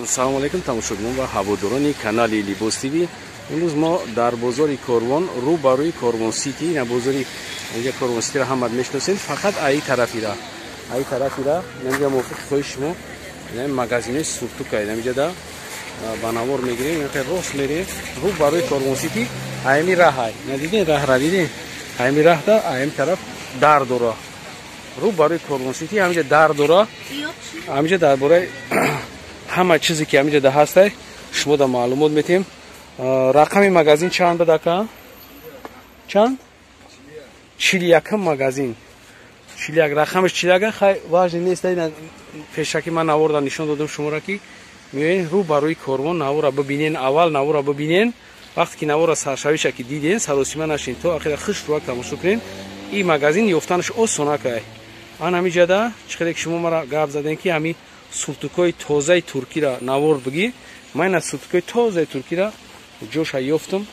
Салому алейкум, тамошобинон ва ҳаводорони канали Либос ТВ. Имрӯз мо дар бозори Корвон, рӯ ба рӯи Корвон Сити, ина бозори инҷа Корвон Ситиро ҳамат мешиносед, фақат аи тарафира. Аи тарафира, инҷа мувофиқи хоҳиши шумо, ина магазинои суртука, ина инҷа ба навор мегирем, ина рост мерем, рӯ ба рӯи Корвон Сити, аями раҳай. Ина дидин раҳра дидин? Аями раҳда, аями тараф дар дора. Рӯ ба рӯи Корвон Сити, ҳаминҷа дар дора. Ҳаминҷа дар бораи ҳама чизе ки ҳаминҷа да ҳастай, шумо да маълумот метем. Рақами магазин чанд буд, ака? Чанд? 41-м магазин. 41, рақамаш 41, хай важный нест. Пешакӣ ман наворда нишон додам шуморо, ки меоен рӯ ба рӯи Корвон, навора бибинен, аввал навора бибинен. Вақте ки навора саршавиша ки диден, саросима нашин, то ахира хиш руак тамошо кунен. Ин магазин ёфтанаш осон, акай. Ан ҳаминҷада чӣ хеле ки шумо мара гап задем, ки ҳамин суртукҳои тозаи туркиро навор бигӣ, ман ина суртукҳои тозаи туркиро ҷоша ёфтам,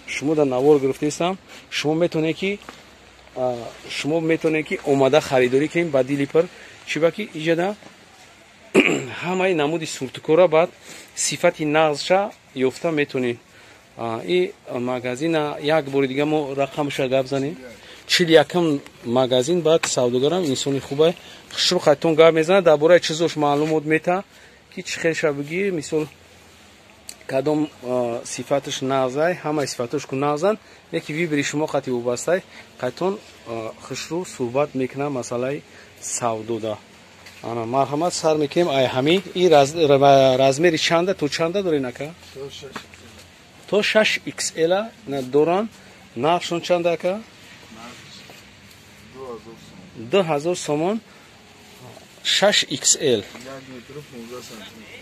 шумо дар навор гирифтаистам. Шумо метавонед ки омада харидорӣ кунед ба дили пир, чиба ки иҷада ҳамаи намуди суртукҳоро баъд сифати нағзша ёфта метавонед. И магазина як бори дига мо рақамша гап занем: 41-м магазин. Баъд савдогарам инсони хубай, хушрӯ хайтон гап мезанад, дар бораи чизош маълумот мета, ки чӣ хелша бигӣ, мисол, кадом сифаташ нағзай. Ҳамаи сифатош ку нағзанд, яки выбори шумо қати вобастай. Қайтон хушрӯ суҳбат мекунам масъалаи савдода. Ана, марҳамат, сар мекунем. Ай ҳами и размери чанда то чанда дорен, ака? То 6 XL доран. Нархшон чанда, ака? 2000 сомон, 6 XL,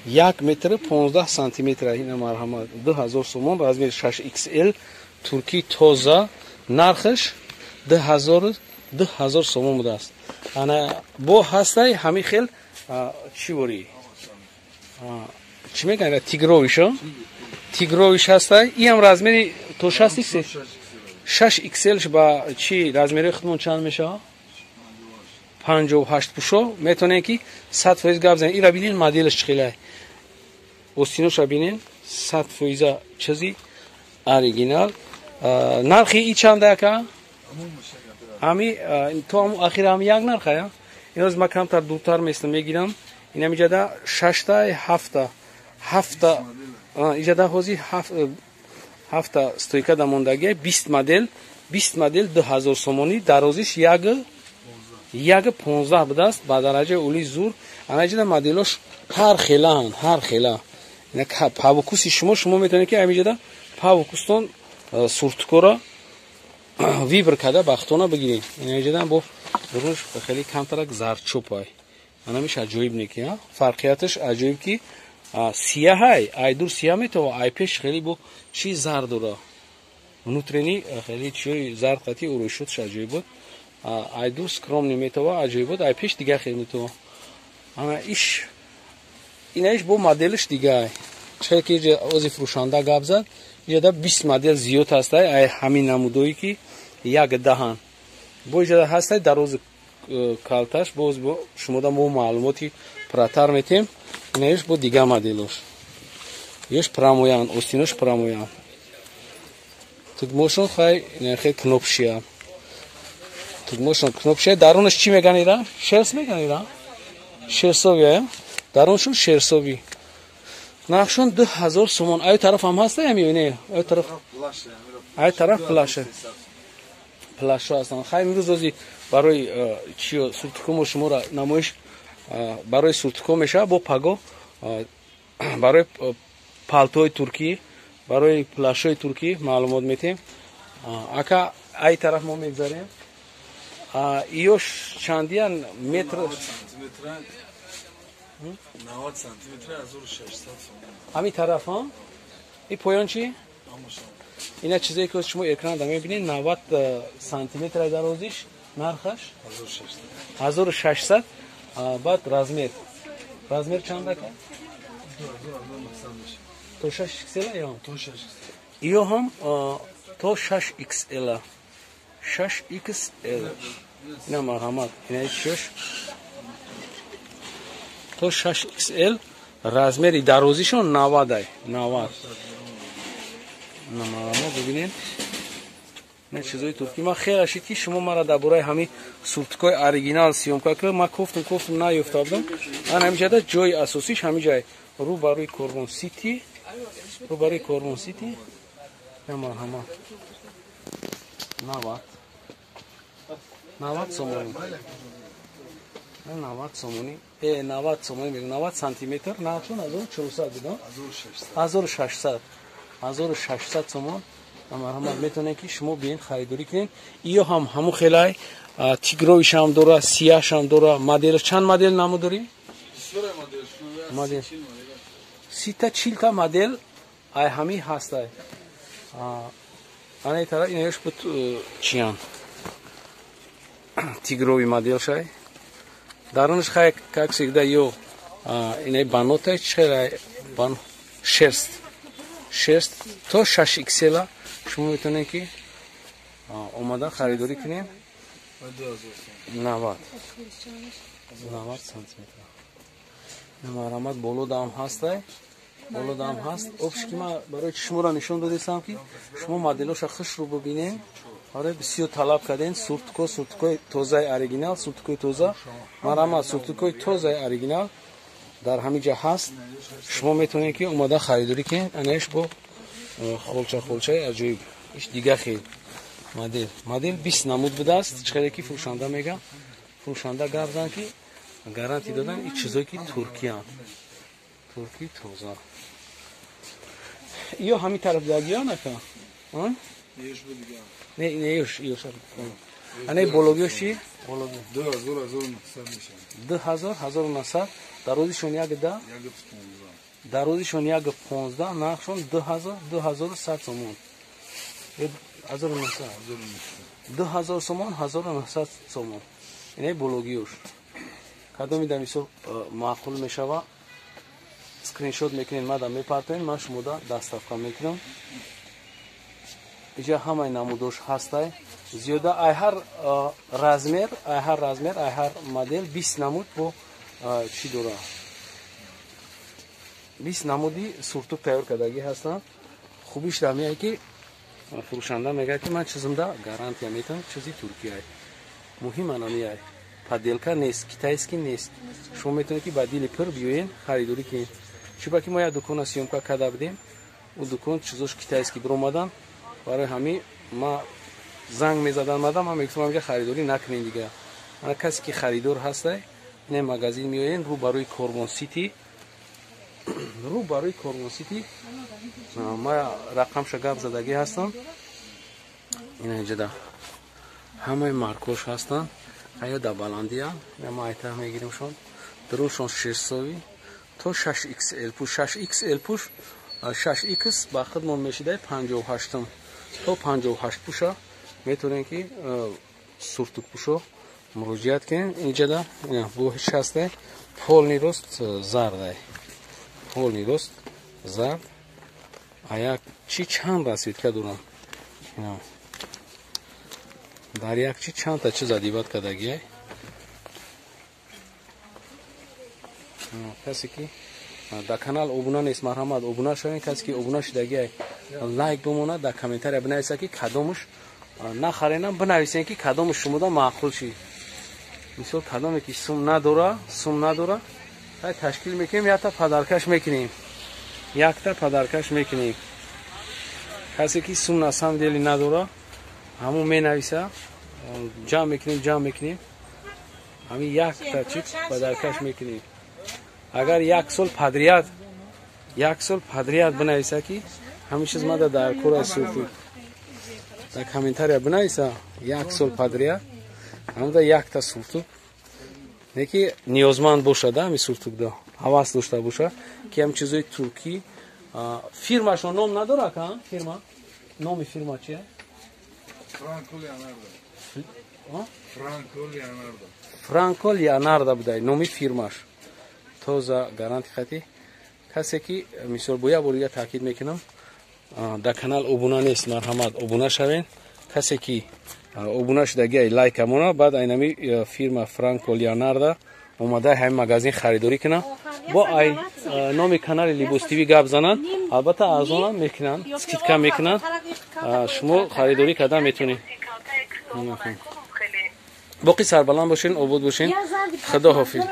1 метр 15 сантиметр. Ина, марҳамат, 2000 сомон, размери 6 XL, турки тоза, нархаш 2000 сомон будааст. Ана, бо ҳастай ҳамин хел чӣ борӣ, чӣ мегӯянд, тигровый ша, тигровый ш ҳастай. Иам размери то 6 XL. Ба чӣ размери худмон чанд мешавад? 58 пушо метавонем ки 100% гап занем. Ира бинен, моделаш чӣ хелай, остиноша бинен, 100%-а чизи оригинал. Нархи и чанда, ака? Ҳами то ахир ҳами як нархая. Иноз ма камтар дуртар местам, мегирам. Инам иҷада шашта, ҳафта, ҳафта иҷада ҳози ҳафта стойка да мондагия, 20 модел, 20 модел, 2000 сомонӣ. Дарозиш 1,15 будааст, ба дараҷаи олии зур. Ана, иҷада моделош ҳар хелаанд, ҳар хела по вкуси шумо. Шумо метавонед ки ҳамиҷада по вкус тон суртукора выбор карда, бахтона бигиред. Инаҷада бо дуруш хеле камтарак зардчопай. Анамиш аҷоиб не ки фарқияташ аҷоиб, ки сияҳай, айдур сияҳ метава, ай пеш хеле бо чи зард дора, внутренний хеле чиёи зард қати урӯйшудш аҷоиб буд. Айдур скромный метава, аҷоиб буд, ай пеш дигар хел метава. Ана иш, инаиш бо моделаш дигай. Чхел ки ози фурӯшанда гап зад, иҷада 20 модел зиёд ҳастай, ай ҳамин намудое ки як даҳан бо иҷада ҳастай, дарози калташ. Боз бо шумода мо маълумоти пурратар метем. Инаиш бо дигар моделош, ёш прамоян, остинош прамоян, тугмошон хай хел кнопшия, тугмошон кнопшия. Дарунаш чӣ меган ира? Шерсть меган ира, шерсовия, даруншон шерсовӣ. Нархшон 2000 сомон. Аю тараф ҳам ҳаста ям ё не? Аю тараф, аю тараф плаша, плашо ҳастанд. Хай, имрӯз ози барои чи суртукомо шуморо намоиш барои суртуко мешавад, бо паго барои палтои туркӣ, барои плашои туркӣ маълумот метем. Ака, ай тараф мо мегзарем. Иёш чандиян метр? 90 сантиметр, 1600 сомон. Ҳамин тараф и поён чӣ? Ина чизое ки шумо экранда мебинед, 90 сантиметр дарозиш, нархаш 1600. Баъд размер чанд, ака? То 6 XL ё ё ҳам то 6 XL, 6 XL. Ина, марҳамат, ина чиёш то 6 XL. Размери дарозишон 90 ай, 90. Намарамо бибинед. Не чизои туркӣ. Ман хеле шид ки шумо мара дар бораи ҳамин суртукҳои оригинал съёмка кардам. Ман кофтум, кофтум наёфта будам. Ан ҳамин ҷода ҷои асосиш ҳамин ҷай. Рӯ ба рӯи Корвон Сити. Рӯ ба рӯи Корвон Сити. Марҳамат. 90. 90 сомонӣ. 90 сомонӣ. 90 сомонӣ мегӯям. 90 сантиметр. Нархшон 1400 буд, 1600. 1600 сомон. Марҳамат, метавонед ки шумо биёед харидорӣ кунед. Иё ҳам ҳамун хелай тигровиш ҳам дора, сияш ҳам дора. Модел чанд модел намуд дорӣ? Модел 30-40 та модел ай ҳамин ҳастай. Ана тараф инаёш буд чиян? Тигрови модел шай. Дарунаш хай как всегда ё инаи банотай чхелай бан шерст. Шерст то 6 XL шумо метавонед ки омада харидорӣ кунед. 90 сантиметр. Марҳамат, боло дам ҳастай. Боло дам ҳаст. Обш ки ман барои шуморо нишон додистам ки шумо моделоша хушрӯ бибинед. Ҳоре бисёр талаб карден суртуко, суртукои тозаи оригинал, суртукои тоза. Марҳамат, суртукои тозаи оригинал дар ҳамин ҷа ҳаст. Шумо метавонед ки омада харидорӣ кунед. Анаиш бо холча, холчаи аҷоиб. Иш дига хел модел. Модел 20 намуд будааст. Чӣ хеле ки фурӯшанда мега. Фурӯшанда гап зан ки гарантӣ додан ин чизое ки туркиянд. Турки тоза. Ё ҳамин тараф дагиён ака? Не, не, ёш, ёш. Ана бологиёш чи? Бологи. 2900 мешавад. 2000, 1900. Дарозишон як да? 1.15. Дарозишон 1.15, нархшон 2000, 2100 сомон. 1900. 2000 сомон, 1900 сомон. Инаи бологиёш. Кадоми дар мисол маъқул мешава, скриншот мекунед, мада мепартоед, ман шумода доставка мекунам. Иҷа ҳамаи намудош ҳастай. Зиёда ай ҳар размер, ай ҳар размер, ай ҳар модел 20 намуд бо чӣ дора? 20 намуди суртук тайёр кардагӣ ҳастанд. Хубиш дар меяд ки фурӯшанда мегӯяд ки ман чизимда гарантия метавам, чизи туркияй. Муҳим анамияй. Подделка нест, китайский нест. Шумо метавонед ки ба дили пир биёед, харидорӣ кунед. Чунки мо як дукона съёмка карда будем, ӯ дукон чизош китайский биромадан. Барои ҳамин ма занг мезадан мадам, ман мегуфтам ҳаминҷа харидорӣ накунед дига. Ана касе ки харидор ҳастай, ин магазин меоен рӯ барои Корвон Сити. Рӯ барои Корвон Сити. Ма рақамша гап задагӣ ҳастам. Ина инҷода ҳамаи маркош ҳастанд. Ая да баландия, ма айтар мегиримшон. Дурушон шерсови то 6 XL пуш, 6 XL пуш, 6 X ба худмон мешидай 58 то 58 пуша метавонед ки суртук пушо муроҷиат кунед. Инҷода бо ҳеч ҳастай, полный рост зардай. Полный рост зард. А як чи чанд расветка дорам. Дар як чи чанд та чиз адибат кардагиай. Касе ки дар канал обуна нест, марҳамат обуна шавед. Касе ки обуна шудагиай лайк бимонад, дар комментария бинависад ки кадомаш нахаренам, бинависед ки кадомаш шумода маъқул шид. Мисол кадоме ки сум надора, сум надора, ай ташкил мекунем, якта падаркаш мекунем. Якта падаркаш мекунем. Касе ки сум на самом деле надора, ҳамон менависа, ҷамъ мекунем, ҷамъ мекунем. Ҳамин якта чип падаркаш мекунем. Агар як сол подряд, як сол подряд бинависа ки ҳамин чиз мада дар кора суртук. Дар комментария бинависа як сол подряд, ҳамда якта суртук. Не ки ниёзманд бошад, ҳамин суртукда ҳавас дошта бошад, ки ҳам чизои туркӣ, фирмашон ном надорад, ка? Фирма? Номи фирма чия? Франко Леонардо. Франко Леонардо. Франко Леонардо будай номи фирмаш. Тоза гаранти хати. Касе ки мисол бо як бор дига таъкид мекунам, дар канал обуна нест, марҳамат обуна шавед. Касе ки обуна шудагиай лайк амона, баъд айнами фирма Франко Леонардо омада ҳамин магазин харидорӣ кунад. Бо ай номи канали Либос ТВ гап зананд, албатта арзонам мекунанд, скидка мекунанд, шумо харидорӣ карда метавонед. Боқӣ сарбаланд бошен, обод бошен, худо ҳофиз.